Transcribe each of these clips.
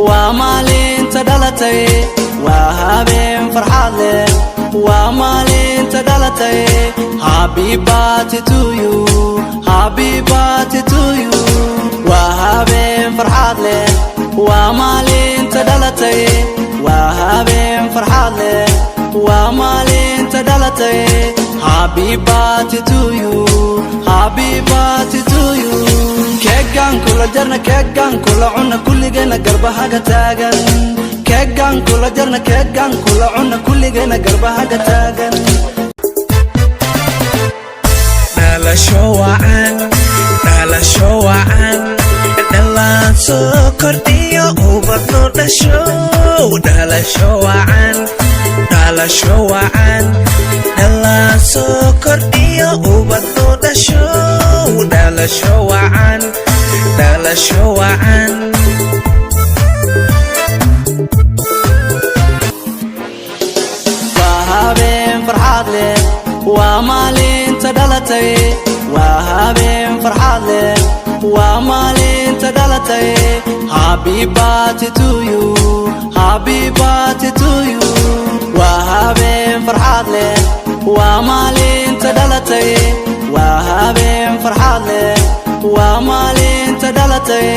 Waa maalinta dhalatay, waa habeen farxad leh, waa maalinta dhalatay. Happy birthday to you, happy birthday to you. Waa habeen farxad leh, waa maalinta dhalatay, waa habeen farxad leh, waa maalinta dhalatay. Happy birthday to you, happy birthday to you. Keegan kula jarna, keegan kula cuna, kulligeena garbahaga taagan. Keegan kula jarna, keegan kula cuna, kulligeena garbahaga taagan. Dhalasho wacan, dhalasho wacan, dhalaan soo kordhiyo ubadno dhasho. Dhalasho wacan, dhalasho wacan, dhalaan soo kordhiyo ubadno dhasho. Dhalasho wacan, dhalasho wacan. Waa habeen farxad leh, waa maalinta dhalatay, waa habeen farxad leh, waa maalinta dhalatay. Happy birthday to you, happy birthday to you. Waa habeen farxad leh, waa maalinta dhalatay, waa habeen farxad leh, waa maalinta dhalatay.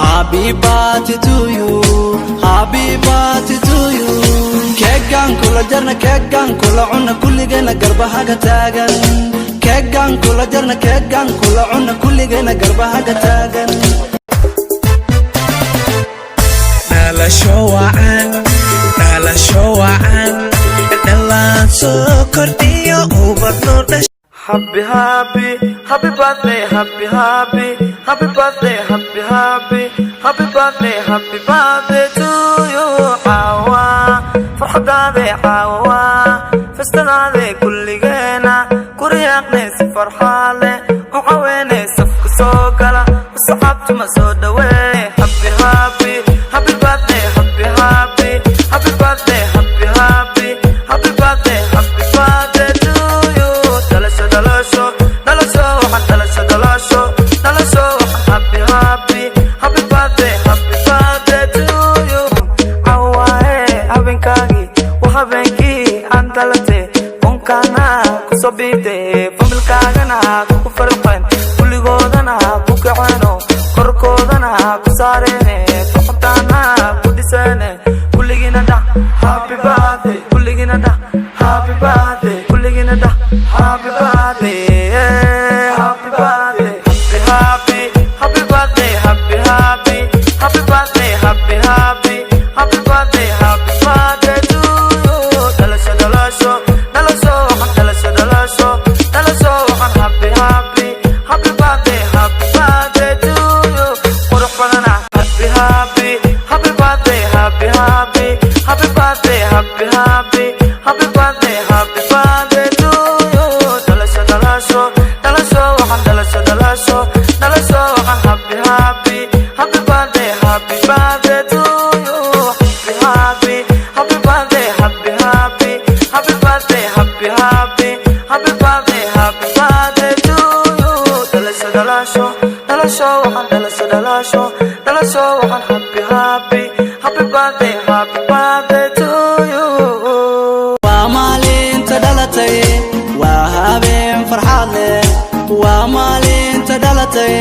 Happy birthday to you, happy birthday to you. Keegan kula jarna, keegan kula cuna, kulligeena garbahaga taagan. Keegan kula jarna, keegan kula cuna, kulligeena garbahaga taagan. Dhalasho wacan, dhalasho wacan, dhalaan soo kordhiyo ubadno dhasho. Happy, happy, happy birthday, happy, happy, happy birthday, happy, happy, happy birthday, happy birthday to you. Caawa, farxadaade caawa, festadaade kulligeena, kuriyaaqne si farxad leh, u caweene safka soo gala, asxaabtuma soo dhaweey. Happy, happy, happy birthday, happy, happy, happy birthday, happy, happy, happy birthday, happy birthday to you. Dhalasho, dhalasho, dhalasho, waxaan dhalasho, dhalasho, dhalasho, waxaan happy, happy, happy birthday, happy birthday to you. Cawaaye, habeenkaagii, waa habeenkii aan dhalatay, qonkana kusoo biibtay, familkaagana kuku farqeen, kulligoodana ku kaceeno, korkoodana ku saareene, farxadaana ku dhiseene. Kulligiina dhah happy birthday, kulligiina dhah happy birthday, kulligiina dhah happy birthday, happy birthday, happy, happy, happy birthday, happy, happy, happy birthday, happy, happy, happy birthday, happy birthday to you. Dhalasho, dhalasho, dhalasho, waxaan dhalasho, dhalasho, dhalasho, waxaan happy, happy, happy birthday, happy birthday to you. Qurux badana. Happy, happy, happy birthday, happy, happy, happy birthday, happy, happy, happy birthday, happy birthday to you. Dhalasho, dhalasho, dhalasho, waxaan dhalasho, dhalasho, dhalasho, waxaan happy, happy, happy birthday, happy birthday to you. Happy, happy, happy birthday, happy, happy, happy birthday, happy, happy, happy birthday, happy birthday to you. Dhalasho, dhalasho, dhalasho, waxaan dhalasho, dhalasho, dhalasho, waxaan happy, happy, happy birthday, happy birthday to you. Waa maalinta dhalatay, waa habeen farxad leh, waa maalinta dhalatay.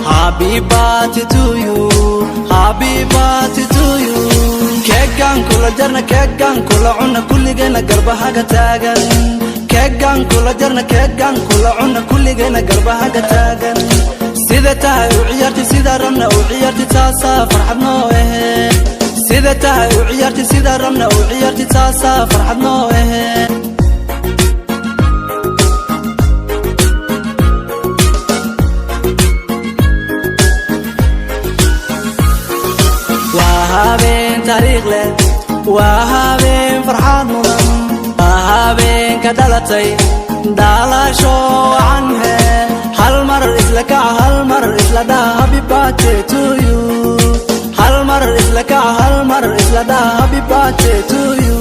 Happy birthday to you, happy birthday to you. Keegan kula jarna, keegan kula cuna, kulligeena garbahaga taagan. Keegan kula jarna, keegan kula cuna, kulligeena garbahaga taagan. Sida tahay u ciyaarti, sida rabna u ciyaarti, taasaa farxad noo ehe. Sida tahay u ciyaarti, sida rabna u ciyaarti, taasaa farxad noo ehe. Waa habeen taariikh leh, waa habeen farxad mudan, waa habeenka dhalatay. Dhalasho wacan he, hal mar isla kaca, hal mar isla dhaha happy birthday to you. Hal mar isla kaca, hal mar isla dhaha happy birthday to you.